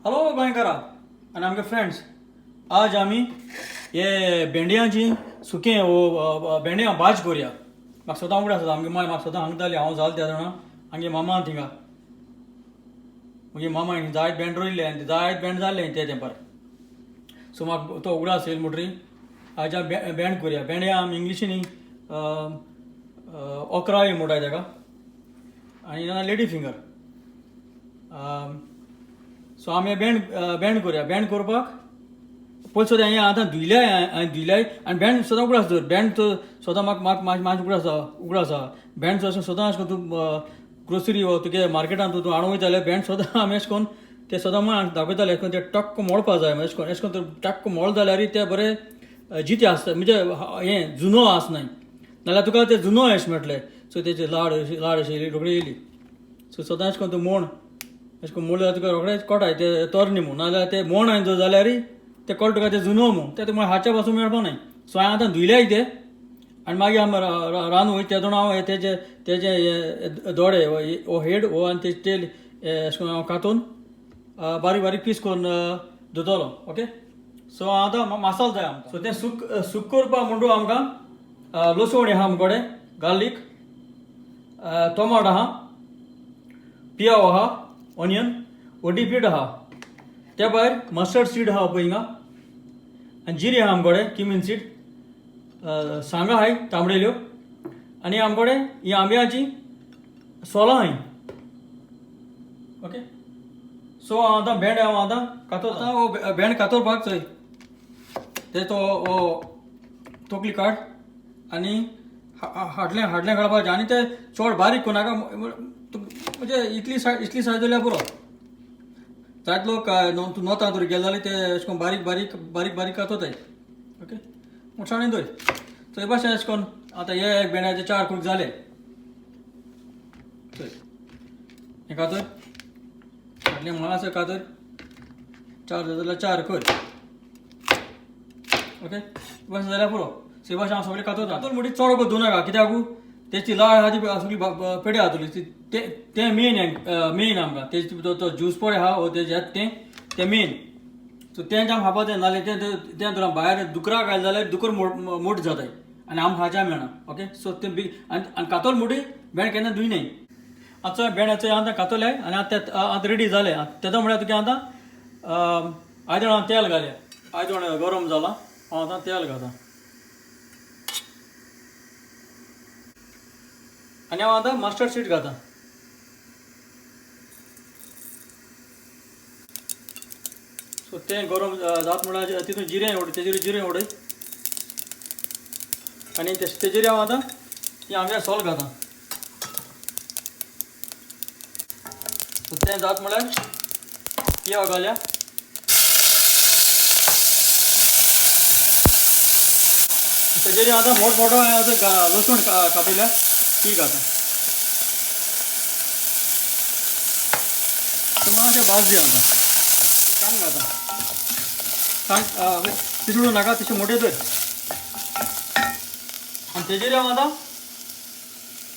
Hello गोंयकारा आनी आमगे friends, आज आमी हे भेंड्यांची सुकें वो भेंड्यां भाज करुया. म्हाका सदां उगड आसा, आमगे माय म्हाका सदां सांगताली, हांव जाल त्या जाणा आमगे मामा थिंगा मुगे मामा जायत भेंड रोयल्ले आनी जायत भेंड जाल्ले ते तेंपार. सो म्हाका तो उगडास येयल म्हणटरी आज आमी भेंड करुया. भेंड्यां आमी इंग्लिशींनी ओकराय म्हणटाय तेका आनी लेडी फिंगर. सो आमी भेंड भेंड करुया. भेंड करपाक पयलीं सदां हें आतां धुयल्याय हांवें धुयल्याय आनी भेंड सदां उगडास दवर. भेंड तो सदां म्हाका म्हाका म्हाजे उगडास उगडास आसा. भेंड अशें सदां अशें करून तूं ग्रोसरी वो तुगे मार्केटान तूं हाडूंक वयता जाल्यार भेंड सदां आमी अशें करून ते सदां माय दाखयताले, अशें करून ते टक्क मोडपा जाय. अशें करून अशें करून टक्क मोडले जाल्यार ते बरे जिते आसता, म्हणजे हें जुनो आसनाय, नाल्यार तुका ते जुनो अशें मेळटले. सो तेची लाड लाड अशी रोखडी येयली. सो सदां अशें करून तूं मोण अशें करून मोडले जाल्यार तुका रोखडेच कळटा ते तरणे म्हूण, नाजाल्यार ते मोण हांवें जर जाल्यार ते कळटा तुका ते जुनो म्हूण, ते तुका हाच्या पासून मेळपा नाय. सो हांवें आतां धुयल्याय ते आनी मागीर आमी रांदूं वयता तेदोण हांव तेजे तेजे हे दोडे हो हेड हो आनी तेजे तेल अशें करून हांव कातून बारीक बारीक पीस करून धुतलो. ओके, सो आतां मासाल जाय आमकां. सो तें सूक सूक करपाक म्हणटू आमकां लसवण आहा आमचे कडेन, गार्लीक, टोमाट आहा, पियाव आहा, ऑनियन, ओडी पीठ आहा, त्या भायर मस्टर्ड सीड आहा पळय हिंगा, आनी जिरी आहा आमचे कडेन, क्युमीन सीड, सांगां आहाय तांबडेल्यो, आनी आमचे कडेन ही आंब्याची सोलां आहाय. ओके, सो हांव आतां भेंड हांव आतां कातरता. हो भेंड कातरपाक चोय ते तो हो तकली काड आनी हाडलें हाडलें काडपाचें आनी ते चड बारीक करनाका, म्हणजे इतली सायज इतली सायज जाल्यार पुरो. जायते लोक तूं नोतां तर गेले जाल्यार ते अशें करून बारीक बारीक बारीक बारीक कातोताय. ओके, मोटसाणेन दवर. सो हे भाशेन अशें करून आतां हे एक भेंड्याचे 4 कूक जाले. चोय हें कातर हाडलें मातशें कातर, 4 जाल्यार 4 कर. ओके, बस जाल्यार पुरो. सो हे भाशेन हांव सगळें कातरता. कातर म्हणटी चड वगत धुवनाका, कित्याक तेची लाळ आहा ती सगळी पेडे जातली. तें मेन मेन आमकां तेजे तो ज्यूस पळय आहा वो तेजे तें तें मेन. सो तें आमकां खावपा जाय, नाल्यार तें तें तर भायर दुकराक आयलें जाल्यार दुकर मोट जाताय आनी आमकां खावच्या मेळना. ओके, सो तें बेगीन आनी कातोल मोटी भेंड केन्ना धुयनाय. आतां भेंड चोय आतां कातोले आनी आतां आतां रेडी जालें. तेदो म्हळ्यार तुगे आतां आयदण हांव तेल घालया. आयदण गरम जालां, हांव आतां तेल घालता आनी हांव आतां मस्टर्ड सीड घालता. सो तें गरम जात म्हळ्यार तितून जिरें उडय, तेजेर जिरें उडय आनी तेजेर हांव आतां ती आंब्या सोल घालता. सो तें जात म्हळ्यार पियाव घालया. तेजेर आतां मोठो मोठो आतां लसूण कातल्या ती घालता. मातशें भाज दी आतां सांग घालता, सांग पिसडूं नाका, तशें मोठे धर. आनी तेजेर हांव आतां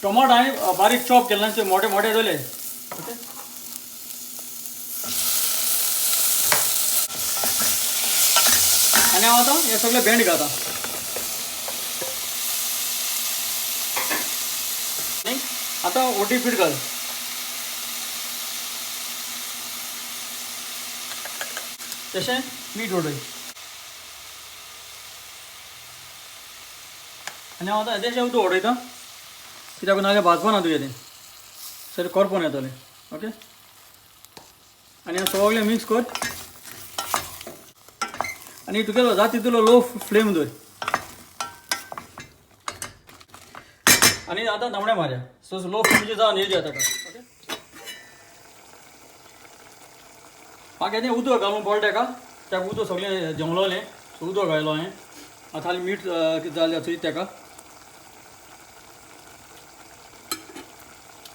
टोमाट हांवें बारीक चॉप केल्ले ते मोठे मोठे जाले. ओके, आनी हांव आतां हे सगळे भेंड घालता. आनी आतां ओटी पीठ घाल. तशें मीठ उडय आनी हांव आतां येदेशें उदक उडयता, कित्याक नाजाल्यार भाजपा ना तुगेलें, सर करपोन येतलें. ओके, आनी हें सगळें मिक्स कर आनी तुगेलो जाता तितलो लो फ्लेम दवर आनी आतां तांबडे मारया. सो लो फ्लेमीचेर जावन येवया ताका. ओके, म्हाका तें उदक घालूंक पडलें ताका, ताका उदक सगळें जमलोलें, सो उदक घायलो हांवें. आतां हालीं मीठ कितें जालें चोयता ताका,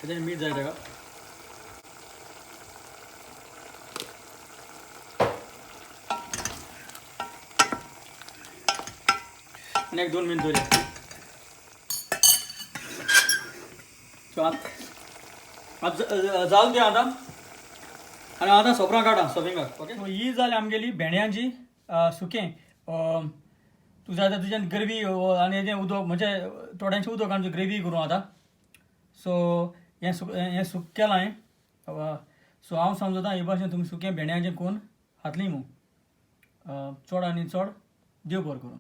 कितें मीठ जाय ताका. आनी 1-2 मिनट दवरया. सो आतां जालें तें. आतां आनी आतां सोपरां काडा सर्विंगाक. ओके, ही जाली आमगेली भेंड्यांची सुकें. तुझ्या आतां तुज्यान ग्रेवी आनी हेजें उदक, म्हणजे थोड्यांचें उदक आमचें ग्रेवी करूं आतां. सो हें सुक केलां हांवें. सो हांव समजता हे भाशेन तुमी सुकें भेंड्यांचें कोण खातलीं म्हूण. चड आनी चड देव बरो करूं.